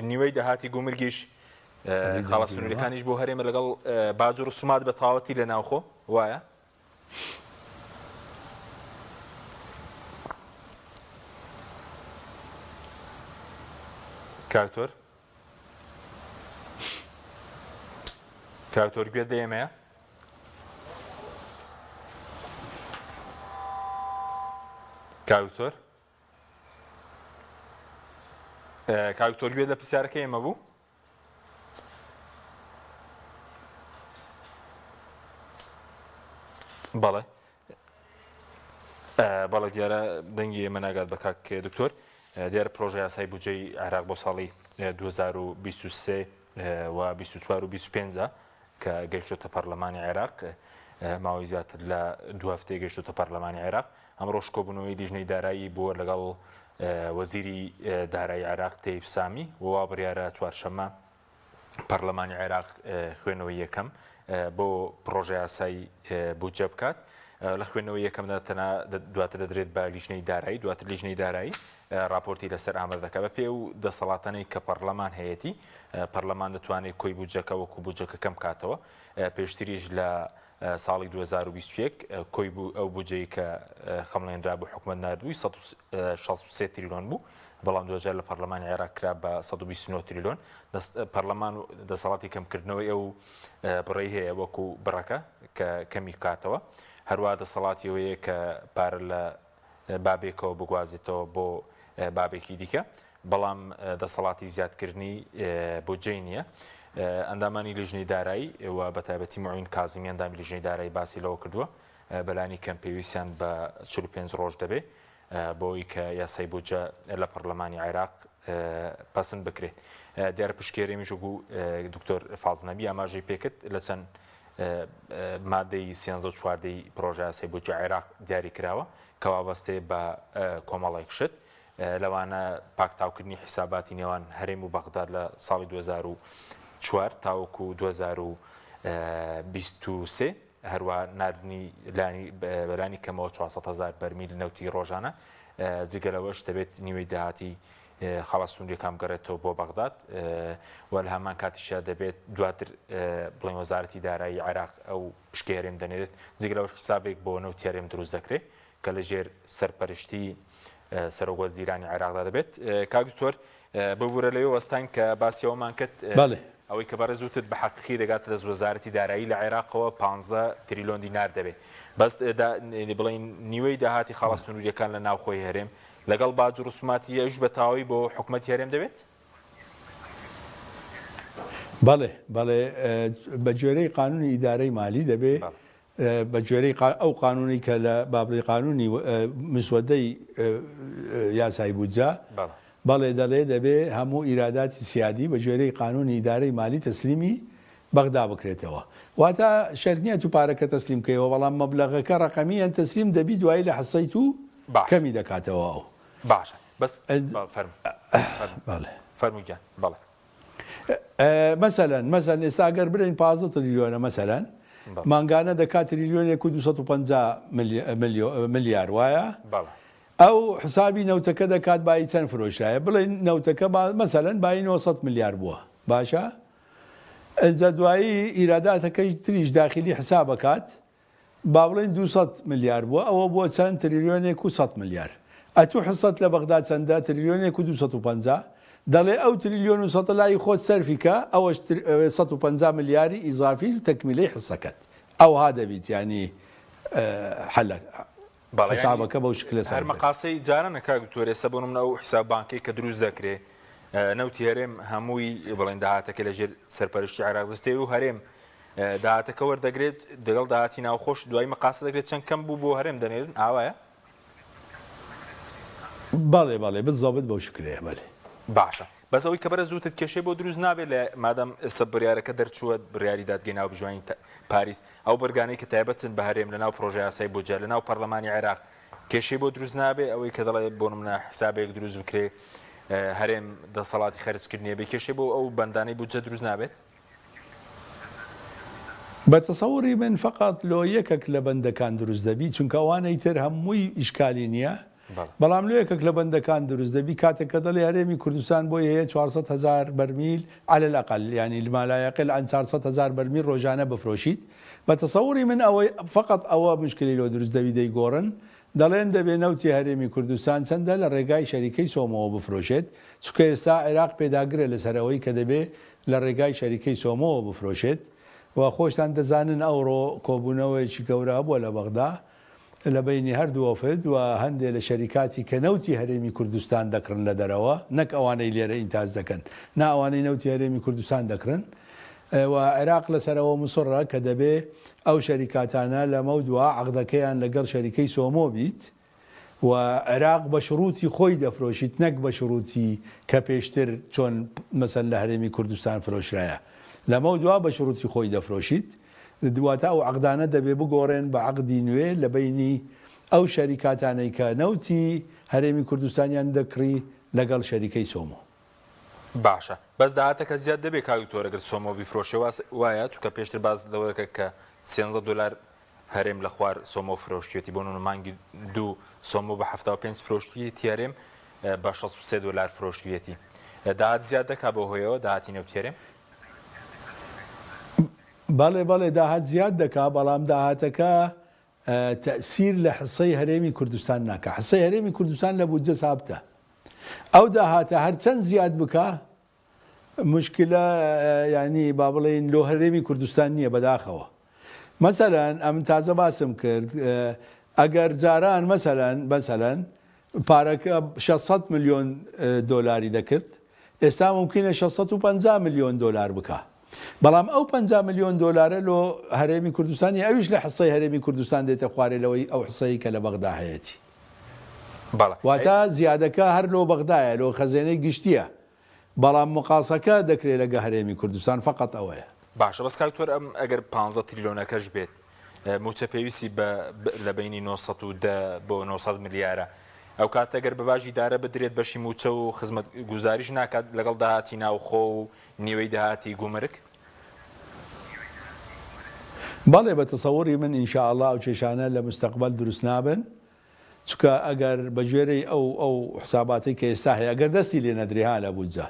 نیوەی داهاتی گومرگیش ئەبێ خاڵە دەنگی بەوە. سنووریەکانیش بۆ هەرێمە لەگەڵ باج و ڕسومات بە تەواوەتی لە ناوخۆ وایە؟ کاک دکتۆر کاک دکتۆر گوێت لە ئێمەیە؟ کاک دکتۆر کاک دکتۆر گوێت لە پرسیارەکەی ئێمە بوو؟ بەڵێ بەڵێ دیارە دەنگی ئێمە ناگات بە کاک دکتۆر دیارە پرۆژە یاسای بودجەی عێراق بۆ ساڵی 2023 و 24 و 25 کە گەیشتۆتە پەرلەمانی عێراق ماوەی زیاتر لە دو هەفتەیە گەیشتۆتە پەرلەمانی عێراق ئەمڕۆش کۆبوونەوەی لیژنەی دارایی بووە لەگەڵ وەزیری دارایی عێراق تەیف سامی و وا بڕیارە چوارشەممە پەرلەمانی عێراق خوێنەوەی یەکەم بۆ پڕۆژە یاسای بودجە بکات لە خوێندنەوەی یەکەمدا تەنها دواتر دەدرێت بە لیژنەی دارایی دواتر لیژنەی دارایی راپۆرتی لەسەر ئامادە دەکات بە پێ و دەسەڵاتانەی کە پەرلەمان هەیەتی پەرلەمان دەتوانێت کۆی بودجەکە وەکو بودجەکە کەم کاتەوە پێشتریش لە ساڵی 2021 کۆی بوو ئەو بودجەی کە خەمڵێنرابوو حکومەت ناردبووی 163 تریلیۆن بوو بەڵام دواجار لە پەرلەمانی عێراق کرا بە 129 تریلیۆن پەرلەمان دەسەڵاتی کەمکردنەوەی ئەو بڕەی هەیە وەکو بڕەکە کە کەمی بکاتەوە هەروە دەسەڵاتی ئەوەیە کە پارە لە بابێکەوە بگوازێتەوە بۆ بابێکی دیکە بەڵام دەسەڵاتی زیادکردنی بودجەی نییە. ئەندامانی لیژنەی دارایی و بە تایبەتی معین کازمی ئەندامی لیژنەی دارایی باسی لەوە کردووە بەلانی کەم پێویستیان بە 45 ڕۆژ دەبێ بۆی کە یاسای بودجە لە پەرلەمانی عێراق پەسند بکرێت. دیارە پشکێرێمیش وەکو دکتۆر فازڵ نەبی ئاماژەی پێکرد لە چەند مادەی سێنزە و چواردەی پرۆژە یاسای بودجە عێراق دیاری کراوە کە وابەستەیە بە کۆمەڵێک شت لەوانە پاکتاوکردنی حیساباتی نێوان هەرێم و بەغداد لە ساڵی 2004 تاوەکو 2023 هەروە ناردنی لانی بەلانی کەمەوە 400 هزار بەرمیل نەوتی ڕۆژانە جگە لەوەش دەبێت نیوەی داهاتی خاڵە سنووریەکان بگەڕێتەوە بۆ بەغداد و لە هەمان کاتیشا دەبێت دواتر بڵێن وەزارەتی دارایی عێراق ئەو پشکەی هەرێم دەنێرێت جگە لەوەش حسابێک بۆ نەوتی هەرێم دروست دەکرێت کە لە ژێر سەرپەرشتی سەرۆک وەزیرانی عێراقدا دەبێت کاک دکتۆر ببورە لەوێ وەستاین کە باسی ئەوەمان کرد بەڵێ. ئەوەی کە بەڕێز وتت بە حەقیقی دەگاتە دەست وەزارەتی دارایی لە عێراقەوە 15 تریلۆن دینار دەبێت بەس بڵێن نیوەی داهاتی خاڵە سنووریەکان لە ناوخۆی هەرێم لەگەڵ باج و ڕسوماتی ئەویش بە تەواوی بۆ حکومەتی هەرێم دەبێت؟ بەڵێ بەڵێ بە گوێرەی قانونی ئیدارەی مالی دەبێ بە گوێرەی ئەو قانونەی کە لە بابلی قانونی مسودەی یاسای بودجە بەڵێ دەڵێ دەبێ هەموو ئیراداتی سیادی بە گوێرەی قانونی ئیدارەی مالی تەسلیمی بەغدا بکرێتەوە واتە شەرت نیە تو پارەکە تەسلیم کەیەوە بەڵام مەبلەغەکە ڕەقەمیەن تەسلیم دەبی دوایی لە حسەی تو کەمی دەکاتەوە ئەو باشە بەس فەرموو فەرموو فەرموو گیان بەڵێ. مەسەلەن مەسەلەن ئێستا گەر بڵێین 15 تریلیۆنە مەسەلەن مانگانە دەکات تریلیۆنێک و 250 ملیار وایە ئەو حسابی نەوتەکە دەکات بایی چەند فرۆشرایە بڵێن نەوتەکە مەسەلەن بایی 900 ملیار بووە باشە ئەجا دوایی ئیراداتەکەی تریش داخلی حسابەکات. با بڵێین 200 ملیار بووە ئەوە بووە چەند تریلیۆنێک و 100 ملیار ئەتوو حسەت لە بەغدا چەندە تریلیۆنێک و 250 دەڵێ ئەو تریلیۆن و سەتە لای خۆت سەرفی کە ئەوەش 150 ملیاری ئیزافی و تەکمیلەی حسەکەت ئەوها دەبیت یانی حەلە بەڵێ یانی حسابەکە بەو شکلە هەر سەرف دەبێت. مەقاسەی جارانە کاک دکتۆر ئێستا بۆ نمونە ئەو حساب بانکەی کە دروست دەکرێ نەوتی هەرێم هەمووی بڵێن داهاتەکە لە ژێر سەرپەرشتی عێراق دەستێ و هەرێم داهاتەکە وەردەگرێت دەگەڵ داهاتی ناوخۆش دوای مەقاسە دەکرێت چەند کەم بوو بۆ هەرێم دەنێرن ئاوایە؟ بەڵێ بەڵێ بالضبط بەو شکلەیە بەلێ. باشە بەس ئەوەی کە بەرز وتت کێشەی بۆ دروست نابێت لە مادام ئێستا بڕیارەکە دەرچووە بڕیاری دادگەی ناوبژیوانی پاریس ئەو بڕگانەی کە تایبەتن بە هەرێم لەناو پڕۆژە یاسای بودجە لەناو پەرلەمانی عێراق کێشەی بۆ دروست نابێ ئەوەی کە دەڵێ بۆ نمونە حسابێک دروست بکرێ هەرێم دەسەڵاتی خەرجکردنیە بێ کێشەی بۆ ئەو بەندانەی بودجە دروست نابێت؟ بە تەسەوری من فەقەت لۆ یەکەک لە بەندەکان دروست دەبی چونکە ئەوانەی تر هەمووی ئیشکالی نیە بەڵام لۆ یەکەک لە بەندەکان دروست دەبی کاتێک کە دەڵێ هەرێمی کوردستان بۆی هەیە 400 هەزار بەرمیل علی الاقل یانی ما لا یقل عن 400 هەزار بەرمیل ڕۆژانە بفرۆشیت بە تەسەوری من ئەوەی فەقەت ئەوە مشکلی لۆ دروست دەبی دەیگۆڕن دەڵێن دەبێ نەوتی هەرێمی کوردستان چەندە لە ڕێگای شەریکەی سۆمۆوە بفرۆشێت چونکە ئێستا عێراق پێداگرە لەسەر ئەوەی کە دەبێ لە ڕێگای شەریکەی سۆمۆوە بفرۆشێت و خۆشتان دەزانن ئەوڕۆ کۆبوونەوەیەکی گەورە هەبووە لە بەغدا لە بەینی هەردوو وەفد و هەندێ لە شەریکاتی کە نەوتی هەرێمی کوردستان دەکڕن لە دەرەوە نەک ئەوانەی لێرە ئینتاج دەکەن نا ئەوانەی نەوتی هەرێمی کوردستان دەکڕن و عێراق لەسەر ئەوە مسڕە کە دەبێ ئەو شەریکاتانە لەمەودوا عەقدەکەیان لەگەڵ شەریکەی سۆمۆ بیت و عێراق بە شروتی خۆی دەفرۆشیت نەک بە شروتی کە پێشتر چۆن مەسەن لە هەرێمی کوردستان فرۆشرایە لەمەودوا بە شروتی خۆی دەفرۆشیت واتە ئەو عەقدانە دەبێ بگۆڕێن بە عەقدی نوێ لە بەینی ئەو شەریکاتانەی کە نەوتی هەرێمی کوردستانیان دەکڕی لەگەڵ شەریکەی سۆمۆ. باشە بەس داهاتەکە زیاد دەبێ کاک دکتۆر ئەگەر سۆمۆ بیفرۆشێ واس وایە چونکە پێشتر باس لەوە دەکرد کە 13 دۆلار هەرێم لە خوار سۆمۆ فرۆشتویەتی بۆ نمونە مانگی دوو سۆمۆ بە 75 فرۆشتویەتی هەرێم بە 63 دۆلار فرۆشتویەتی داهات زیاد دەکا بەو هۆیەوە داهاتی نەوتی هەرێم؟ بەڵێ بەڵێ داهات زیاد دەکا بەڵام داهاتەکە تەئسیر لە حسەی هەرێمی کوردستان ناکا حسەی هەرێمی کوردستان لە بودجە سابتە ئەو داهاتە هەرچەند زیاد بکا مشکلە یانی با بڵێین لۆ هەرێمی کوردستان نییە بەداخەوە مەسەلەن ئەمن تازە باسم کرد ئەگەر جاران مەسەلەن مەسەلەن پارەکە 600 ملیۆن دۆلاری دەکرد ئێستا ممکنە 650 ملیۆن دۆلار بکا بەڵام ئەو 50 ملیۆن دۆلارە لۆ هەرێمی کوردستانی ئەویش لە حسەی هەرێمی کوردستان دێتە خوارێ لەوەی ئەو حسەی کە لە بەغدا هەیەتی بەڵێ. واتە زیادەکە هەر لۆ بەغدایە لۆ خەزێنەی گشتیە بەڵام مقاسەکە دەکرێ لەگە هەرێمی کوردستان فەقەت ئەوەیە. باشە بەس کاک تۆر ئەم ئەگەر پانزە تریلۆنەکەش بێت موچە پێویستی بە لە بەینی 910 بۆ 900 ملیارە ئەو کاتە گەر بە باجی دارە بدرێت بەشی موچە و خزمەت گوزاریش ناکات لەگەڵ داهاتی ناوخۆ و نیوەی داهاتی گومرگ؟ بەڵێ بە تەسەوری من ان شاء اللە ئەو کێشانە لە مستەقبەل دروست نابن چونکە ئەگەر بە گوێرەی ئەو ئەو حساباتەی کە ئێستا هەیە ئەگەر دەستی لێ نەدرێ ها لە بودجە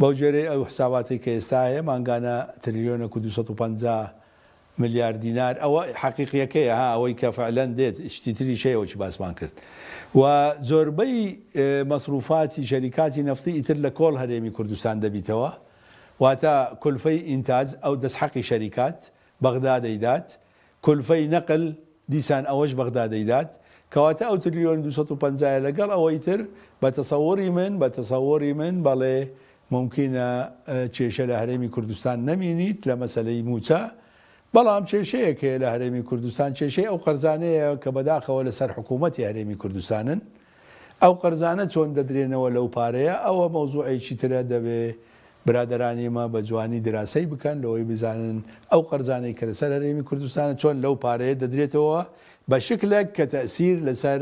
بەو گوێرەی ئەو حساباتەی کە ئێستا هەیە مانگانە تریلیۆنێک و 250 ملیار دینار ئەوە حەقیقیەکەیە ها ئەوەی کە فعلەن دێت شتی تریش هەیە وەکی باسمان کرد و زۆربەی مەسروفاتی شەریکاتی نەفتی ئیتر لە کۆڵ هەرێمی کوردستان دەبیتەوە واتە کولفەی ئینتاج ئەو دەست حەقی شەریکات بەغدا دەیدات کولفەی نەقل دیسان ئەوەش بەغدا دەیدات، کەواتە ئەو ترلیۆن 250 یە لەگەڵ ئەوەی تر بە تەسەوری من بە تەسەوری من بەڵێ مومکینە کێشە لە هەرێمی کوردستان نەمینیت لە مەسەلەی مووچە، بەڵام کێشەیەک هەیە لە هەرێمی کوردستان کێشەی ئەو قەرزانەیە کە بەداخەوە لەسەر حکوومەتی هەرێمی کوردستانن، ئەو قەرزانە چۆن دەدرێنەوە لەو پارەیە ئەوە مەوزوعێکی ترە دەبێ برادەرانی ئێمە بە جوانی دراسەی بکەن لەوەی بزانن ئەو قەرزانەی کە لەسەر هەرێمی کوردستانە چۆن لەو پارەیە دەدرێتەوە بە شکلێک کە تەئسیر لەسەر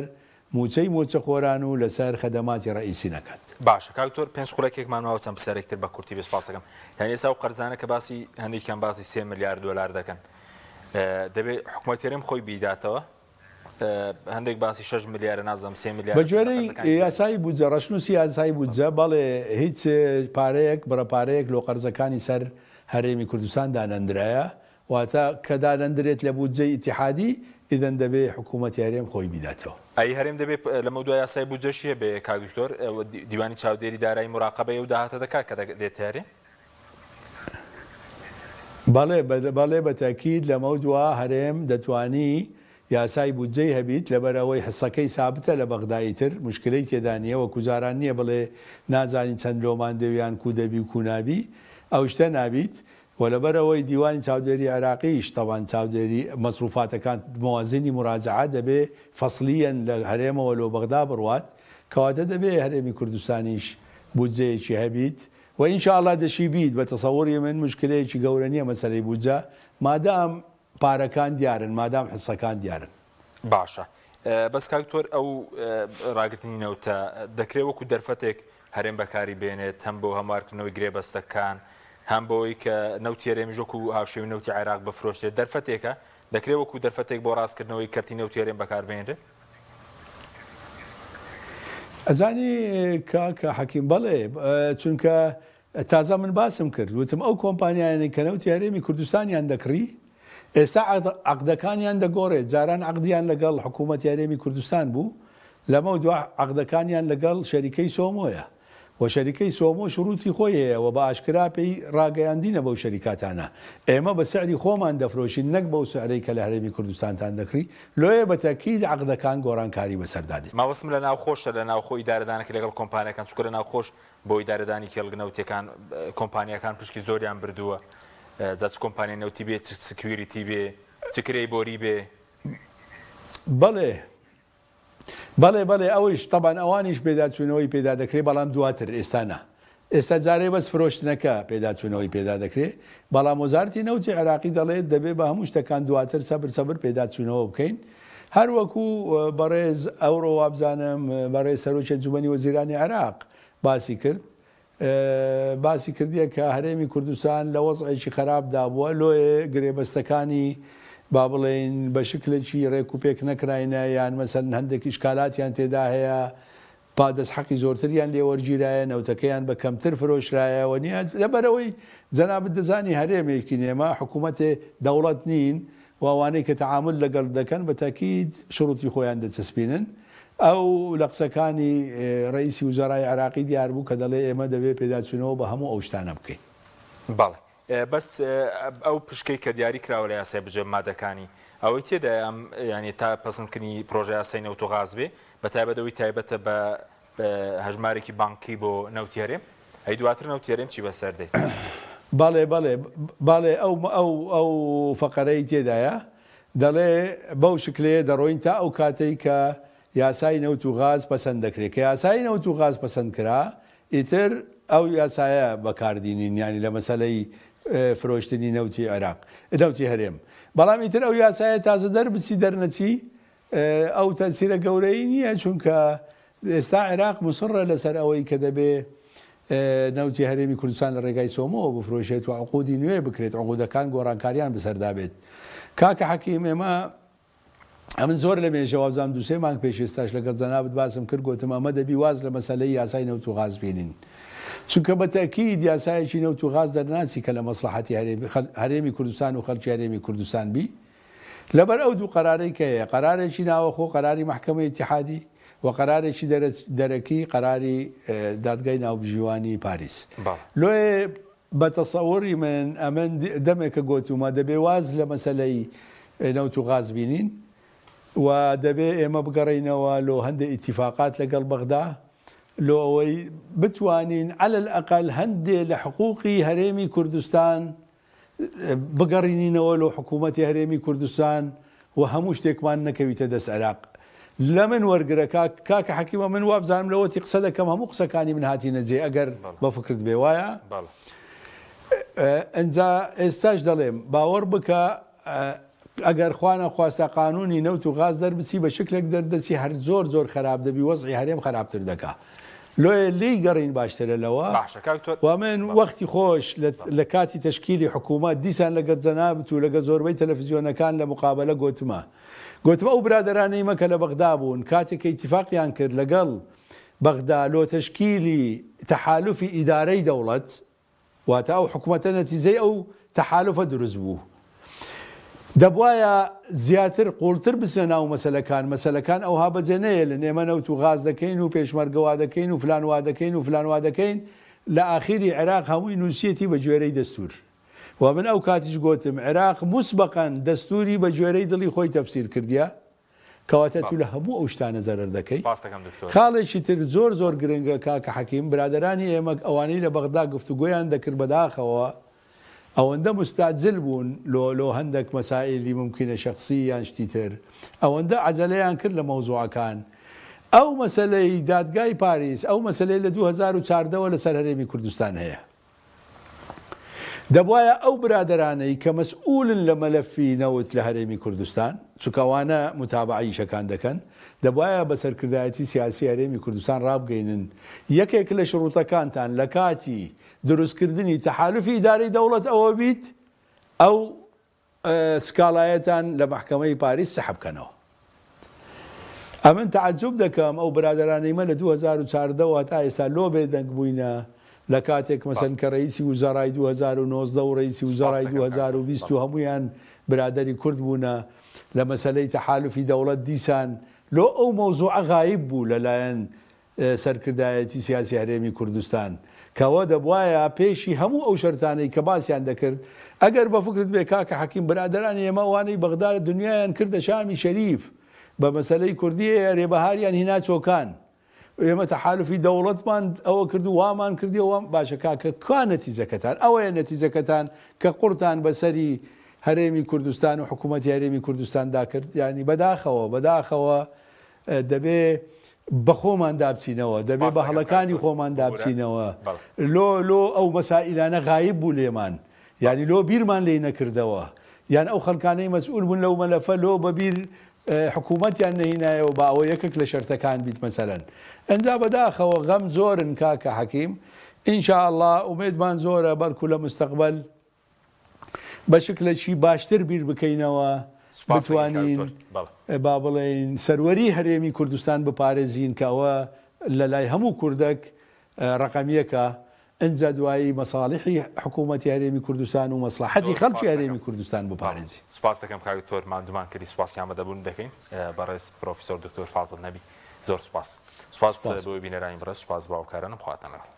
موچەی موچەخۆران و لەسەر خەدەماتی ڕەئیسی نەکات. باشە کاک دکتۆر پێنج خولەکێکمان ماوە چەند پرسیارێک تر بە کورتی بێ سوپاس دەکەم یانی ئێستا ئەو قەرزانە کە باسی هەندێکیان باسی سێ ملیار دۆلار دەکەن دەبێ حکومەت هەرێم خۆی بیداتەوە هەندێک باسی شەش ملیارە نازانم سێ ملیارە بە گوێرەی یاسای بودجە، ڕەشنووسی یاسای بودجە، بەڵێ هیچ پارەیەک، بڕە پارەیەک لۆ قەرزەکانی سەر هەرێمی کوردستان دانەندرایە، واتە کە دانەندرێت لە بودجەی ئیتیحادی، ئیدەن دەبێ حکوومەتی هەرێم خۆی بیداتەوە. ئەی هەرێم دەبێ لەمەودوا یاسای بودجەشی هەبێ کاک دکتۆر؟ دیوانی چاودێری دارایی موراقەبەی ئەو داهاتە دەکات کە دێتە هەرێم؟ بەڵێ بەڵێ بە تەئکید لەمەودوا هەرێم دەتوانی یاسای بودجەی هەبیت لەبەر ئەوەی حسەکەی سابتە لە بەغدا ئیتر موشکلەی تێدا نیە وەکو جاران نیە بڵێ نازانین چەند لۆمان دێ و یان کو دەبی و کو نابی ئەو شتە نابیت وە لەبەر ئەوەی دیوانی چاودێری عێراقیش تەبعەن چاودێری مەسروفاتەکان موازنی موراجەعە دەبێ فەسلیەن لە هەرێمەوە لۆ بەغدا بڕوات کەواتە دەبێ هەرێمی کوردستانیش بودجەیەکی هەبیت وە ان شاء اللە دەشی بیت بە تەسەوری من موشکلەیەکی گەورە نیە مەسەلەی بودجە مادام پارەکان دیارن مادام حسەکان دیارن. باشە بەس کاک دکتۆر ئەو ڕاگرتنی نەوتە دەکرێ وەکو دەرفەتێک هەرێم بەکاری بێنێت هەم بۆ هەموارکردنەوەی گرێبەستەکان هەم بۆی کە نەوتی هەرێمیش وەکو هاوشێوی نەوتی عێراق بفرۆشرێت دەرفەتێکە دەکرێ وەکو دەرفەتێک بۆ ڕاستکردنەوەی کەرتی نەوتی هەرێم بەکاربهێنرێت؟ ئەزانی کاکە حەکیم بەڵێ چونکە تازە من باسم کرد وتم ئەو کۆمپانیایانەی کە نەوتی هەرێمی کوردستانیان دەکڕی ئێستا عەقدەکانیان دەگۆڕێت جاران عەقدیان لەگەڵ حکوومەتی هەرێمی کوردستان بوو لەمەو دوا عەقدەکانیان لەگەڵ شەریکەی سۆمۆیە و شەریکەی سۆمۆ شروتی خۆی هەیە و بە ئاشکرا پێی ڕاگەیاندینە بەو شەریکاتانە ئێمە بە سعری خۆمان دەفرۆشین نەک بەو سعرەی کە لە هەرێمی کوردستانتان دەکڕی لۆیە بە تەکید عەقدەکان گۆڕانکاری بەسەردا دێت. مەبەستم لە ناوخۆشە لە ناوخۆ ئیدارەدانەکە لەگەڵ کۆمپانیاکان چونکە لە ناوخۆش بۆ ئیدارەدانی کێڵگە نەوتیەکان کۆمپانیاکان پشکی زۆریان بردووە جا چ کۆمپانیای نەوتی بێ چ security بێ چ کرێی بۆری بێ. بەڵێ بەڵێ بەڵێ ئەوەیش تەبعەن ئەوانیش پێداچوونەوەی پێدا دەکرێ بەڵام دواتر ئێستا نا ئێستا جارێ بەس فرۆشتنەکە پێداچوونەوەی پێدا دەکرێ بەڵام وەزارەتی نەوتی عێراقی دەڵێت دەبێ بە هەموو شتەکان دواتر سەبر سەبر پێداچوونەوە بکەین هەر وەکو بەڕێز ئەوڕۆ وابزانم بەڕێز سەرۆکی ئەنجومەنی وەزیرانی عێراق باسی کرد باسی کردیە کە هەرێمی کوردستان لە وەزعێکی خەراپدا بووە لۆیێ گرێبەستەکانی با بڵێین بە شکلێکی ڕێک و پێک نەکراینە یان مەسەلەن هەندێک ئیشکالاتیان تێدا هەیە پا دەست حەقی زۆرتریان لێ وەرگیرایە نەوتەکەیان بە کەمتر فرۆشرایە وە نیە لەبەرئەوەی جەنابت دەزانی هەرێمێکی نێمە حکوومەتێ دەوڵەت نین و ئەوانەی کە تەعامول لەگەڵ دەکەن بە تەکید شروتی خۆیان دەچەسپینن. ئەو لە قسەکانی رەئیسی وزەرای عێراقی دیار بوو کە دەڵێ ئێمە دەبێ پێداچوونەوە بە هەموو ئەو شتانە بکەین. بەڵێ بەس ئەو پشکەی کە دیاری کراوە لە یاسای بودجە مادەکانی ئەوەی تێدایە ئەم یانی تا پەسندکردنی پرۆژە یاسای نەوت و غاز بێ بە تایبەت ئەوەی تایبەتە بە هەژمارێکی بانکی بۆ نەوتی هەرێم ئەی دواتر نەوتی هەرێم چی بەسەر دێ؟ بەڵێ بەڵێ بەڵێ ئەو ئەو ئەو فەقەرەی تێدایە دەڵێ بەو شکلەیە دەڕۆین تا ئەو کاتەی کە یاسای نەوت و غاز پەسەند دەکرێ کە یاسای نەوت و غاز پەسەند کرا ئیتر ئەو یاسایە بەکار دینین یانی لە مەسەلەی فرۆشتنی نەوتی عێراق نەوتی هەرێم بەڵام ئیتر ئەو یاسایە تازە دەربچی دەرنەچی ئەو تەئسیرە گەورەی نییە چونکە ئێستا عێراق موسڕە لەسەر ئەوەی کە دەبێ نەوتی هەرێمی کوردستان لە ڕێگای سۆمۆوە بفرۆشێت و عقودی نوێ بکرێت عقودەکان گۆڕانکاریان بەسەردا بێت کاکە حەکیم ئێمە ئەمن زۆر لە مێژە وابزانم دوسێ مانگ پێش ئێستاش لەگەڵ جەنابت باسم کرد گۆتم ئەمە دەبی واز لە مەسەلەی یاسای نەوت و غاز بێنین چونکە بە تەئکید یاسایەکی نەوت و غاز دەرناچی کە لە مەسڵەحەتی هەرێمی کوردستان و خەڵکی هەرێمی کوردستان بی لەبەر ئەو دوو قەرارەی کە هەیە، قەرارێکی ناوەخۆ، قەراری مەحکەمەی ئیتیحادی، و قەرارێکی دەرەکی، قەراری دادگای ناوبژیوانی پاریس. لۆیێ بە تەسەوری من، ئەمن دەمێکە گۆتوومە، دەبێ واز لە مەسەلەی نەوت و غاز بینین و دەبێ ئێمە بگەڕێینەوە لۆ هەندێ ئیتیفاقات لەگەڵ بەغدا، لۆ ئەوەی بتوانین عەلەلئەقەل هەندێ لە حقووقی هەرێمی کوردستان بگەڕینینەوە لۆ حکوومەتی هەرێمی کوردستان و هەموو شتێکمان نەکەویتە دەست عێراق لەمن وەرگرە کاک کاکە حەکیمە من وابزانم لەوەتی قسە دەکەم هەموو قسەکانی من هاتینە جێ ئەگەر بە فکرت بێ وایە ئەنجا ئێستاش دەڵێم باوەڕ بکە ئەگەر خوا نەخواستە قانونی نەوت و غاز دەربچی بە شکلێک دەردەچی هەر زۆر زۆر خەراپ دەبی وەزعی هەرێم خەراپتر دەکا لۆیە لێی گەڕین باشترە لەوە باشە کاک تۆ و من وەختی خۆش لە کاتی تەشکیلی حکوومەت دیسان لەگەر جەنابت و لەگەر زۆربەی تەلەفزیۆنەکان لە مقابەلە گۆتمە گۆتم ئەو برادەرانەی مە کە لە بەغدا بوون کاتێک کە ئیتیفاقیان کرد لەگەڵ بەغدا لۆ تەشکیلی تەحالوفی ئیدارەی دەوڵەت واتە ئەو حکومەتە نەتیجەی ئەو تەحالوفە دروست بوو. دەبوایە زیاتر قوڵتر بچنە ناو مەسەلەکان، مەسەلەکان ئەوها بەجێ نەیەلن، ئێمە نەوت و غاز دەکەین و پێشمەرگە وا دەکەین و فلان وا دەکەین و فلان وا دەکەین، لە ئاخیری عێراق هەمووی نووسیەتی بە گوێرەی دەستوور و من ئەو کاتیش گۆتم عێراق موسبەقەن دەستووری بە گوێرەی دڵی خۆی تەفسیر کردیە، کەواتە تو لە هەموو ئەو شتانە زەرەر دەکەی. سپاست دەکەم دکتۆر. خاڵێکی تر زۆر زۆر گرنگە کاکە حەکیم، برادەرانی ئێمە ئەوانەی لە بەغدا گفتوگۆیان دەکرد بەداخەوە ئەوەندە مستعجل بوون لۆ لۆ هەندەک مەسائیلی مومکینە شەخسی یان شتی تر ئەوەندە عەجەلەیان کرد لە مەوزوعەکان ئەو مەسەلەی دادگای پاریس ئەو مەسەلەی لە 2014 وە لەسەر هەرێمی کوردستان هەیە دەبوایە ئەو برادەرانەی کە مەسئولن لە مەلەفی نەوت لە هەرێمی کوردستان، چونکە ئەوانە موتابەعەی ئیشەکان دەکەن، دەبوایە بە سەرکردایەتی سیاسی هەرێمی کوردستان ڕابگەینن یەکێک لە شروتەکانتان لە کاتی دروستکردنی تەحالوفی ئیدارەی دەوڵەت ئەوە بیت ئەو سکاڵایەتان لە مەحکەمەی پاریس سەحب کەنەوە. ئەمن تەعەجوب دەکەم ئەو برادەرانەی مە لە 2014 وە هەتا ئێستا لۆ بێ دەنگ بووینە لە کاتێک مەسەن کە رەئیسی وزەرای 2019 و رەئیسی وزەرای 2020 و هەموویان برادەری کورد بوونە لە مەسەلەی تەحالوفی دەوڵەت دیسان لۆ ئەو مەوزوعە غایب بوو لە لایەن سەرکردایەتی سیاسی هەرێمی کوردستان کەوە دەبوایە پێشی هەموو ئەو شەرتانەی کە باسیان دەکرد ئەگەر بە فکرت بێ کاکە حەکیم برادەرانی ئێمە ئەوانەی بەغدا دنیایان کردە شامی شەریف بە مەسەلەی کوردی ئەرێ بەهاریان هینا چۆکان ئێمە تەحالوفی دەوڵەتمان ئەوە کرد و وامان کردی وام باشە کاکە کوا نەتیجەکەتان ئەوەیە نەتیجەکەتان کە قوڕتان بەسەری هەرێمی کوردستان و حکوومەتی هەرێمی کوردستاندا کرد یانی بەداخەوە بەداخەوە دەبێ بە خۆماندا بچینەوە، دەبێ بە هەڵەکانی خۆماندا بچینەوە. لۆ لۆ ئەو مەسائیلانە غایب بوو لێمان؟ یانی لۆ بیرمان لێی نەکردەوە؟ یان ئەو خەڵکانەی مەسئول بوون لەو مەلەفە لۆ بە بیر حکوومەتیان نەهینایەوە با ئەوە یەکێک لە شەرتەکان بیت مەسەلەن. ئنجا بەداخەوە غەم زۆرن کاکە حەکیم. ان شاء اللە ئومێدمان زۆرە بەڵکو لە مستەقبەل بە شکلەکی باشتر بیر بکەینەوە بتوانین با بڵێین سەروەری هەرێمی کوردستان بپارێزین کە ئەوە لە لای هەموو کوردەک ڕەقەم یەکە ئنجا دوایی مەساڵیحی حکوومەتی هەرێمی کوردستان و مەسڵەحەتی خەڵکی هەرێمی کوردستان بپارێزین. سوپاست دەکەم کاک دکتۆر ماندوومان کردی سوپاسی ئامادەبوونت دەکەین بەڕێز پرۆفیسۆر دکتۆر فازڵ نەبی زۆر سوپاس سوپاس بۆ بینەرانی بەڕێز سوپاس بۆ هاوکارانم خواتان لەگەڵ.